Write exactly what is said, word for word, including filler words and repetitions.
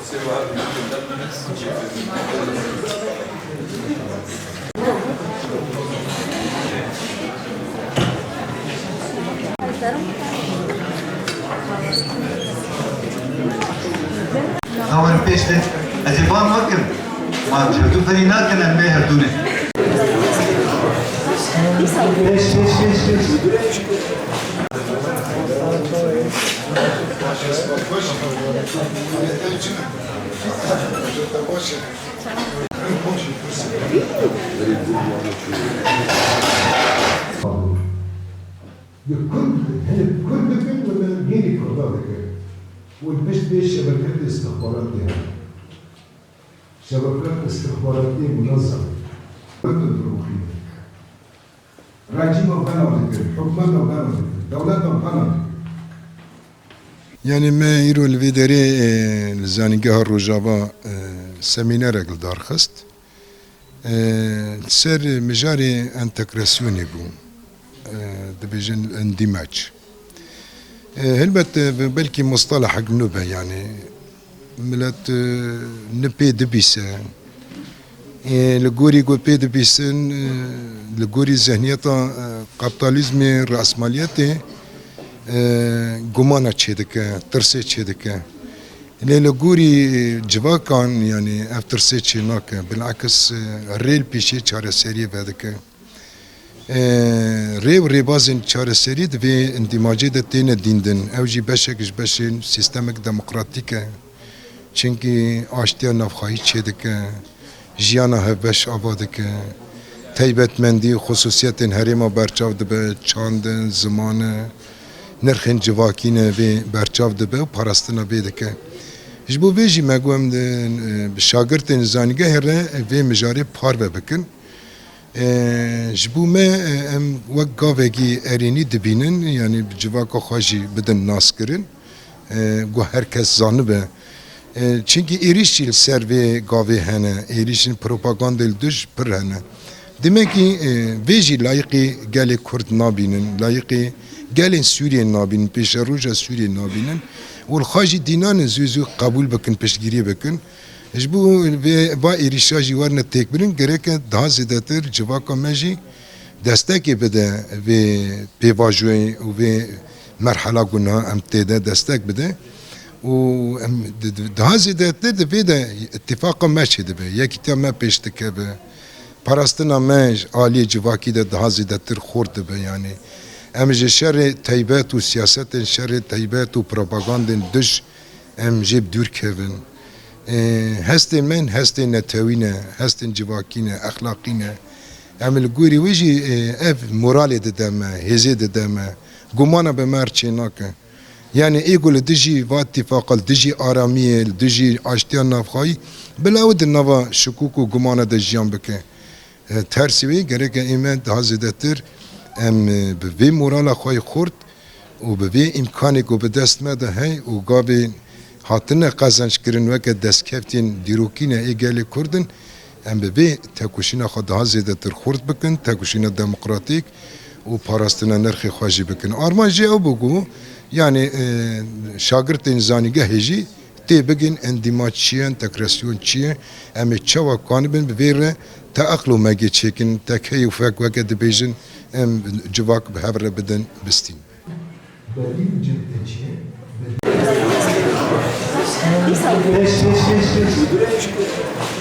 Xawer pêş de. Ez ê bar nakim. Ma hevdû ferî nakin, em ê hevdû ne. Pêş, pêş, pêş, pêş. Li Kurd, hinek Kurd dikin, wele gêrî Kurda dikin. Û pişt vê şebeketê istixbaratê hene. Şebekat istixbaratiyê munezem. Wek difiroxîne. Rejîma bena dikin, hikûmeta bena dikin, dewleta bena dikin. Yanî me îro li vê derê, e, li Zanîngeha Rojava, e, semînerek li dar xist. E, li ser mijarê entegrasyonê bû. E, dibêjin îndîmac. E, helbet, e, belkî mustalahek nû be, yanî milet, e, ne pê dibîse. E, li gorî ku pê dibîsin, e, li gorî zihniyeta, e, kapitalizmê, rasmaliyetê, e, gumana çêdike, tirsê çêdike. Lê li gorî civakan, yanî ev tirsê çênake. Bilakis, e, rê li pêşê çareseriyê vedike. E, rê û rêbazên çareserî di vê îndîmacê de têne dîndin. Ew jî beşek ji beşên sîstemek demokratîk e. Çimkî aştiya navxweyî çêdike, jiyana hevbeş ava dike, taybetmendî û xusûsiyetên herêma berçav dibe, çand e, ziman e, nirxên civakî ne vê berçav dibe û parastina vê dike. Ji bo vê jî me got em di, e, bi şagirtên zanîngehê re vê mijarê parve bikin. E, ji bo me, e, em wek gavekî erênî dibînin, yanî bi civaka xwe jî bidin naskirin, e, ku her kes zanibe. E, çimkî êrîş jî li ser vê gavê hene, êrîşên propagandê li dij pir hene. Demekî, e, vê jî layiqî gelê Kurd nabînin, layiqî gelên Sûriyê nabînin, pêşeroja Sûriyê nabînin û li xwe jî dînanin zû zû qebûl bikin, piştgiriyê bikin. Ji bo vê, va êrîşa jî werine têkbirin, gereke daha zêdetir civaka me jî destekê bide vê pêvajoyê û vê merhela ku niha em tê de destek bide. Û em di, di, daha zêdetir di vê de îtîfaqa me çêdibe, yekîtiya me pêş dikeve, parastina me ji aliyê civakî de daha zêdetir xurt dibe. Yanî em ji şerê teybet û siyasetên şerê teybet û propagandên dij em jê bi dûr kevin. E, hestên me hestên netewî ne, hestên civakî ne, exlaqî ne. Em li gorî wê jî, e, ev moralê dide me, hêzê dide me, gumana bi me re çê nake. Yanî ê ku li dijî va îtîfaqa, li dijî aramiyê, li dijî aştiya navxweyî, bila ew di nava şikûk û gumana de jiyan bike. E, tersî wê gereke ê me daha zêdetir em, e, bi vê morala xwe yê xurt û bi vê îmkanê ku bi dest me de hey û gavê hatine qezenckirin weke destkeftên dîrokî ne ê gelê Kurd in, em bi vê tekoşîna xwe daha zêdetir xurt bikin, tekoşîna demokratîk û parastina nirxê xwe jî bikin. Armanc jî ew bû ku, yanî, e, şagirtên zanîngehê jî tê bigin, îndîmac çi ye, entegrasyon çi ye, em ê çawa kanibin bi vê re teaqlûmegê çêkin, tekey û fek weke dibêjin, em civak bi hev re bidin bistîn. Belî bi cem te çi ye? Pêş, pêş, pêş, pêş.